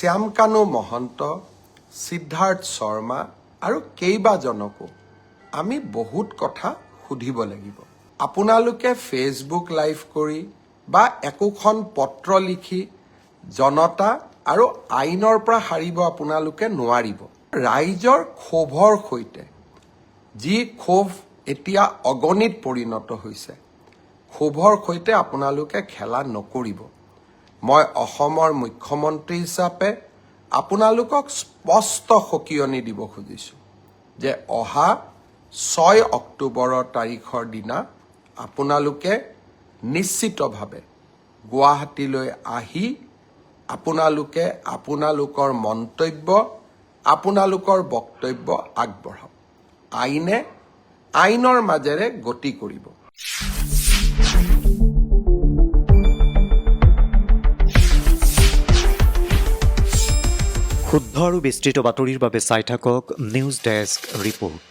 শ্যামকানু মহন্ত, সিদ্ধাৰ্থ শৰ্মা আৰু কেইবাজনকো আমি বহুত কথা সুধিব লাগিব। আপোনালোকে ফেচবুক লাইভ কৰি বা একোখন পত্ৰ লিখি জনতা আৰু আইনৰ পৰা সাৰিব আপোনালোকে নোৱাৰিব। ৰাইজৰ ক্ষোভৰ সৈতে, যি ক্ষোভ এতিয়া অগণিত পৰিণত হৈছে, ক্ষোভৰ সৈতে আপোনালোকে খেলা নকৰিব। মই অসমৰ মুখ্যমন্ত্ৰী হিচাপে আপোনালোকক স্পষ্ট সকিয়নি দিব খুজিছোঁ যে অহা 6 অক্টোবৰৰ তাৰিখৰ দিনা আপোনালোকে নিশ্চিতভাৱে গুৱাহাটীলৈ আহি আপোনালোকে আপোনালোকৰ মন্তব্য, আপোনালোকৰ বক্তব্য আগবঢ়াওক। আইনে আইনৰ মাজেৰে গতি কৰিব। শুদ্ধ আৰু বিস্তৃত বাতৰিৰ বাবে চাই থাকক নিউজ ডেস্ক ৰিপৰ্ট।